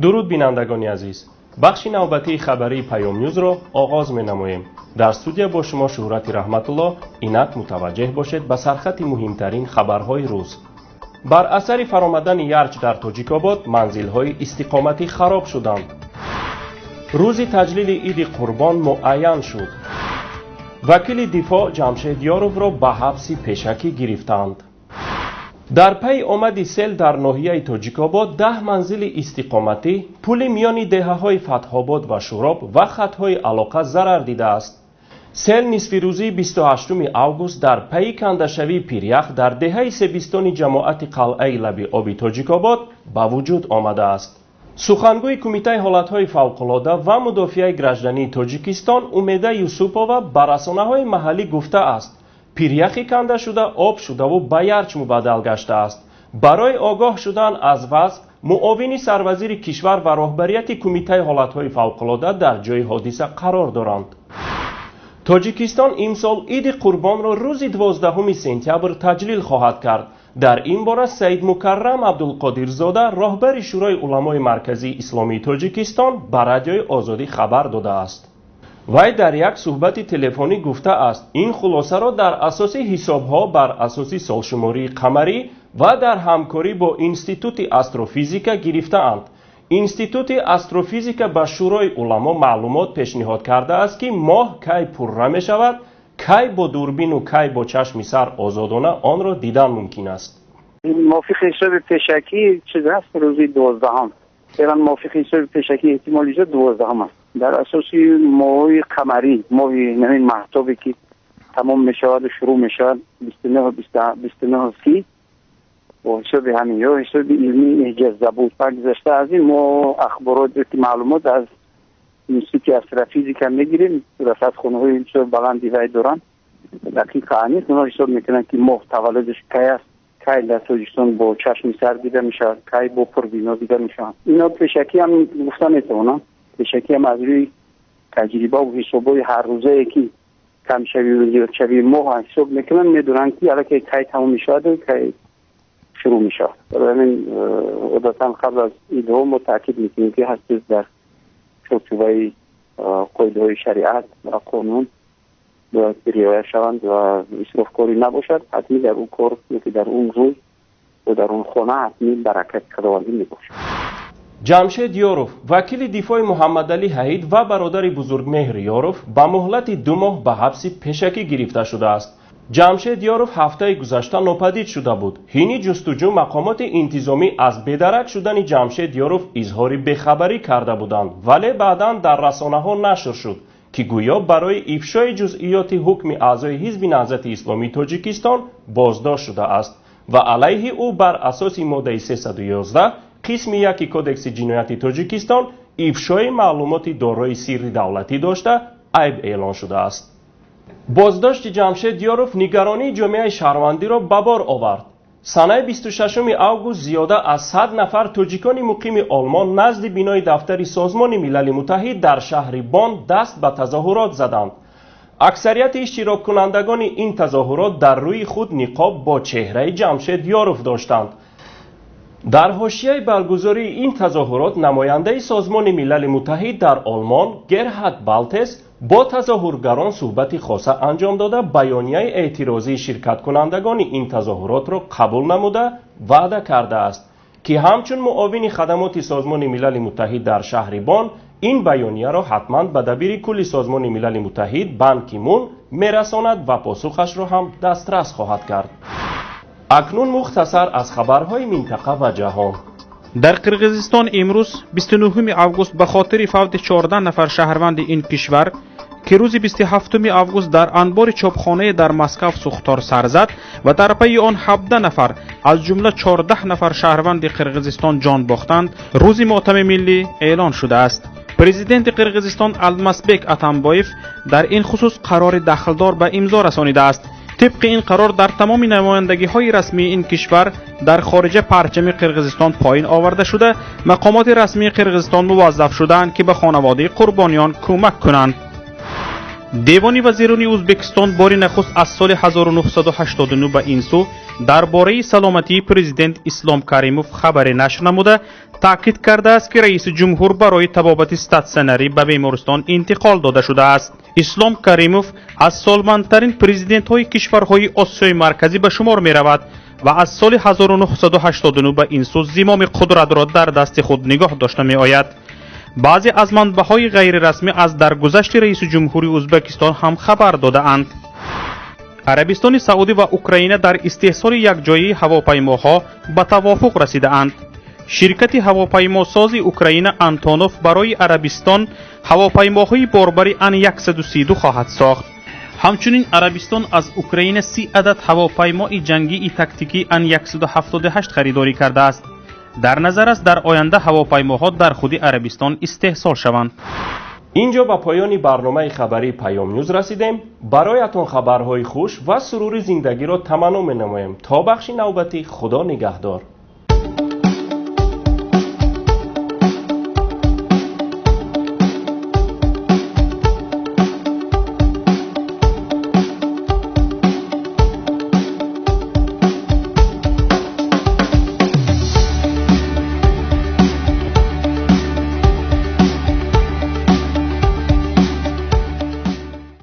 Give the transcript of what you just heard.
Дуруд, бинандагони азиз! Бахши навбатии хабарии Паёмнюзро оғоз менамоем. Дар студия бо шумо Шӯҳрати Раҳматулло. Инак, мутаваҷҷеҳ бошед ба сархати муҳимтарин хабарҳои рӯз. Бар асари фаромадани ярч дар Тоҷикобод манзилҳои истиқоматӣ хароб шуданд. Рӯзи таҷлили Иди Қурбон муайян шуд. Вакили дифоъ Ҷамшед Ёровро ба ҳабси пешакӣ гирифтанд. Дар пайи омади сел дар ноҳияи Тоҷикобод 10 манзили истиқоматӣ, пули миёни деҳаҳои Фатҳобод ва Шӯроб ва хатҳои алоқа зарар дидааст. Сел нисфирӯзии 28 август дар пайи кандашавии пирях дар деҳаи Себистони ҷамоати Қалъаи лаби оби Тоҷикобод ба вуҷуд омадааст. Сухангӯи Кумитаи ҳолатҳои фавқулода ва мудофиаи граждании Тоҷикистон Умеда Юсупова ба расонаҳои маҳаллӣ гуфтааст, пиряхи кандашуда об шудаву ба ярч мубаддал гаштааст. Барои огоҳ шудан аз вазъ муовини сарвазири кишвар ва роҳбарияти Кумитаи ҳолатҳои фавқулода дар ҷои ҳодиса қарор доранд. Тоҷикистон имсол Иди Қурбонро рӯзи 12 сентябр таҷлил хоҳад кард. Дар ин бора Саидмукаррам Абдулқодирзода, роҳбари Шӯрои уламои марказии исломии Тоҷикистон, ба Радиои Озодӣ хабар додааст. Вай дар як суҳбати телефонӣ гуфтааст, ин хулосаро дар асоси ҳисобҳо бар асоси солшумории қамарӣ ва дар ҳамкорӣ бо Институти астрофизика гирифтаанд. Институти астрофизика ба Шӯрои уламо маълумот пешниҳод кардааст, ки моҳ кай пурра мешавад, кай бо дурбину кай бо чашми сар озодона онро дидан мумкин аст. Мувофиқи ҳисоби пешакӣ чиз аст, рӯзи 12-ум. Феълан мувофиқи ҳисоби пешакӣ эҳтимоли зиёд 12-ум аст. Дар асоси моҳҳои қамарӣ, моҳи ҳамин маҳтобе, ки тамом мешаваду шурӯъ мешавад 29, 29, 30, бо ҳисоби ҳамин ё ҳисоби илмии эҳҷаззабуд. Ва гузашта аз ин, мо ахборот ки маълумот аз Институти астрофизика мегирем, расадхонаҳои бисёр баланди вай доранд, дақиқ, аниқ онҳо ҳисоб мекунанд, ки моҳ таваллудаш кай аст, кай дар Тоҷикистон бо чашми сар дида мешавад, кай бо пурбино дида мешавад. Ино пешакӣ ҳам гуфта метавонам, пешакӣ ҳам аз рӯи таҷрибаву ҳисобҳои ҳаррӯзае, ки камшавию зиёдшавии моҳ ҳисоб мекунанд, медонанд, ки аллакай кай тамом мешаваду кай шурӯъ мешавад. Барои ҳамин одатан қабл аз идҳо мо таъкид мекунем, ки ҳар чиз дар чорчӯбаи қоидаҳои шариат ва қонун бояд риоя шаванд ва исрофкорӣ набошад. Ҳатмӣ дар он кор ёки дар он рӯз ё дар он хона ҳатмӣ баракати худовандӣ мебошад. Ҷамшед Ёров, вакили дифои Муҳаммадалӣ Ҳаид ва бародари Бузургмеҳр Ёров, ба муҳлати 2 моҳ ба ҳабси пешакӣ гирифта шудааст. Ҷамшед Ёров ҳафтаи гузашта нопадид шуда буд. Ҳини ҷустуҷӯ мақомоти интизомӣ аз бедарак шудани Ҷамшед Ёров изҳори бехабарӣ карда буданд, вале баъдан дар расонаҳо нашр шуд, ки гӯё барои ифшои ҷузъиёти ҳукми аъзои Ҳизби Наҳзати Исломии Тоҷикистон боздошт шудааст ва алайҳи ӯ бар асоси моддаи 311 қисми 1 Кодекси ҷинояти Тоҷикистон, ифшои маълумоти дорои сирри давлатӣ дошта, айб эълон шудааст. Боздошти Ҷамшед Ёров нигаронии ҷомеаи шаҳрвандиро ба бор овард. Санаи 26 август зиёда аз 100 нафар тоҷикони муқими Олмон назди бинои дафтари Созмони Милали Муттаҳид дар шаҳри Бон даст ба тазоҳурот заданд. Аксарияти иштироккунандагони ин тазоҳурот дар рӯи худ ниқоб бо чеҳраи Ҷамшед Ёров доштанд. Дар ҳошияи баргузории ин тазоҳурот намояндаи Созмони Милали Муттаҳид дар Олмон Герҳард Балтес бо тазоҳургарон суҳбати хоса анҷом дода, баёнияи эътирозии ширкаткунандагони ин тазоҳуротро қабул намуда, ваъда кардааст, ки ҳамчун муовини хадамоти Созмони Милали Муттаҳид дар шаҳри Бон ин баёнияро ҳатман ба дабири кулли Созмони Милали Муттаҳид Бан Ки Мун мерасонад ва посухашро ҳам дастрас хоҳад кард. Акнун мухтасар аз хабарҳои минтақа ва ҷаҳон. Дар Қирғизистон имрӯз, 29 август, ба хотири фавти 14 нафар шаҳрванди ин кишвар, ки рӯзи 27 август дар анбори чопхонае дар Москав сӯхтор сар зад ва дар пайи он 17 нафар, аз ҷумла 14 нафар шаҳрванди Қирғизистон ҷон бохтанд, рӯзи мотами миллӣ эълон шудааст. Президенти Қирғизистон Алмасбек Атамбоев дар ин хусус қарори дахлдор ба имзо расонидааст. Тибқи ин қарор, дар тамоми намояндагиҳои расмии ин кишвар дар хориҷа парчами Қирғизистон поин оварда шуда, мақомоти расмии Қирғизистон муваззаф шудаанд, ки ба хонаводаи қурбониён кӯмак кунанд. Девони вазирони Ӯзбекистон бори нахуст аз соли 1989 ба ин сӯ дар бораи саломатии президент Ислом Каримов хабаре нашр намуда. Таъкид кардааст, ки раиси ҷумҳур барои табобати статсионарӣ ба бемористон интиқол дода шудааст. Ислом Каримов аз солмандтарин президентҳои кишварҳои Осиёи Марказӣ ба шумор меравад ва аз соли 1989 ба ин сӯ зимоми қудратро дар дасти худ нигоҳ дошта меояд. Баъзе аз манбаъҳои ғайрирасмӣ аз даргузашти раиси ҷумҳури Ӯзбекистон ҳам хабар додаанд. Арабистони Саудӣ ва Украина дар истеҳсоли якҷояи ҳавопаймоҳо ба тавофуқ расидаанд. Ширкати ҳавопаймосози Украина Антонов барои Арабистон ҳавопаймоҳои борбари Ан-132 хоҳад сохт. Ҳамчунин Арабистон аз Украина 30 адад ҳавопаймои ҷангии тактикӣ Ан-178 харидорӣ кардааст. Дар назар аст, дар оянда ҳавопаймоҳо дар худи Арабистон истеҳсол шаванд. Инҷо ба поёни барномаи хабарии Паём Нюз расидем. Бароятон хабарҳои хуш ва сурури зиндагиро таманно менамоем. То бахши навбатӣ, Худо нигаҳдор.